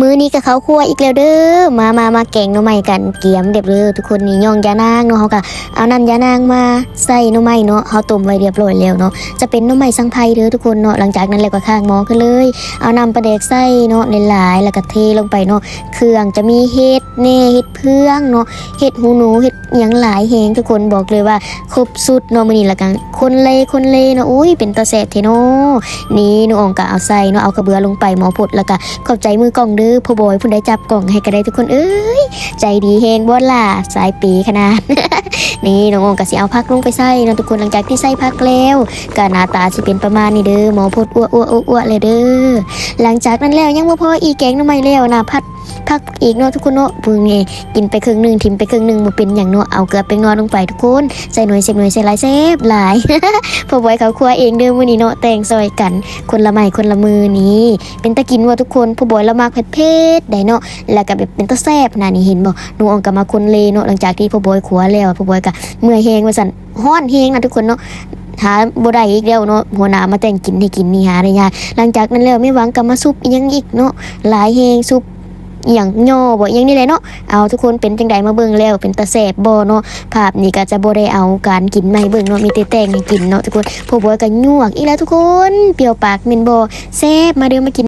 ມື້ນີ້ກໍເຂົ້າຄົວອີກແລ້ວເດີ້. ມາ ມາ ມາແກງໜໍ່ໄມ້ກັນ. ກຽມເລີຍທຸກຄົນ. ນີ້ ຍ້ອງຢານາງເນາະ, ເຮົາກໍເອົານ້ຳຢານາງມາໃສ່ໜໍ່ໄມ້ເນາະ, ເຮົາຕົ້ມໄວ້ຮຽບຮ້ອຍແລ້ວເນາະ. ຈະເປັນໜໍ່ໄມ້ສັງໄພເດີ້ທຸກຄົນເນາະ. ຫຼັງຈາກນັ້ນແລ້ວກໍຄ້າງໝໍ້ຂຶ້ນເລີຍ, ເອົານ້ຳປາແດກໃສ່ເນາະ ຫຼາຍໆ ແລ້ວກໍເທລົງໄປເນາະ. ເຄື່ອງຈະມີເຫັດແດ່ ເຫັດເຜືອງເນາະ, ເຫັດຫູໜູ ເຫັດຫຍັງຫຼາຍແຮງທຸກຄົນ. ບອກເລີຍວ່າຄົບຊຸດເນາະມື້ນີ້. ແລ້ວກໍຄົນເລ ຄົນເລເນາະ. ໂອ້ຍ ເປັນຕາແຊບແທ້ເນາະ. ນີ້ ນ້ອງອອງກໍເອົາໃສ່ເນາະ, ເອົາກະເບື້ອລົງໄປໝໍ້ພົດ. ແລ້ວກໍຂອບໃຈມືກ້ອງເດີ້ ພໍ່ບອຍ ຜູ້ໃດຈັບກ້ອງໃຫ້ກໍໄດ້ທຸກຄົນເອີຍ. ໃຈດີແຮງບໍ່ລະ ສາຍເປຂະໜາດ. ນີ້ ນ້ອງອອງກໍຊິເອົາຜັກລົງໄປໃສ່ເນາະທຸກຄົນ. ຫຼັງຈາກທີ່ໃສ່ຜັກແລ້ວ ກໍໜ້າຕາຊິເປັນປະມານນີ້ເດີ້ ໝໍ້ພົດ ອວກໆໆໆ ເລີຍເດີ້. ຫຼັງຈາກນັ້ນແລ້ວຍັງບໍ່ພໍອີກ, ແກງໜໍ່ໄມ້ແລ້ວນະ ຜັດ ຜັກອີກເນາະທຸກຄົນເນາະ. ເບິ່ງແດ່ ກິນໄປເຄິ່ງໜຶ່ງ ຖິ້ມໄປເຄິ່ງໜຶ່ງ ບໍ່ເປັນຫຍັງເນາະ. ເອົາເກືອແປ້ງນົວລົງໄປທຸກຄົນ, ໃສ່ໜ້ອຍແຊບໜ້ອຍ ໃສ່ຫຼາຍແຊບຫຼາຍ. ພໍ່ບອຍເຂົ້າຄົວເອງເດີ້ມື້ນີ້ເນາະ, ແຕ່ງຊ່ອຍກັນຄົນລະໄມ້ຄົນລະມື. ນີ້ ເປັນຕາກິນບໍ່ທຸກຄົນ? ພໍ່ບອຍລະມັກເຜັດໆ ໄດ໋ເນາະ, ແລ້ວກໍແບບເປັນຕາແຊບນະ. ນີ້ ເຫັນບໍ່? ນ້ອງອອງກໍມາຄົນເລເນາະ. ຫຼັງຈາກທີ່ພໍ່ບອຍຂົ້ວແລ້ວ ພໍ່ບອຍກໍເມື່ອຍແຮງວ່າຊັ້ນ, ຮ້ອນແຮງນະທຸກຄົນເນາະ. ຫາບໍ່ໄດ້ອີກແລ້ວເນາະ, ຫົວໜ້າມາແຕ່ງກິນໃຫ້ກິນນີ້ຫາໄດ້ຍາກ. ຫຼັງຈາກນັ້ນແລ້ວ ແມ່ຫວັງກໍມາຊຸບອີ່ຫຍັງອີກເນາະ, ຫຼາຍແຮງ. ຊຸບອີ່ຫຍັງ ຍໍບໍ່ ອີ່ຫຍັງນີ້ແຫຼະເນາະ. ເອົາ ທຸກຄົນ ເປັນຈັ່ງໃດ ມາເບິ່ງແລ້ວເປັນຕາແຊບບໍ່ເນາະ? ພາບນີ້ກໍຈະບໍ່ໄດ້ເອົາການກິນມາໃຫ້ເບິ່ງເນາະ, ມີແຕ່ແຕ່ງໃຫ້ກິນເນາະທຸກຄົນ. ພໍ່ບອຍກໍຍວກອີກແລ້ວທຸກຄົນ, ປ່ຽວປາກແມ່ນບໍ່? ແຊບ, ມາເດີ້ ມາກິນ.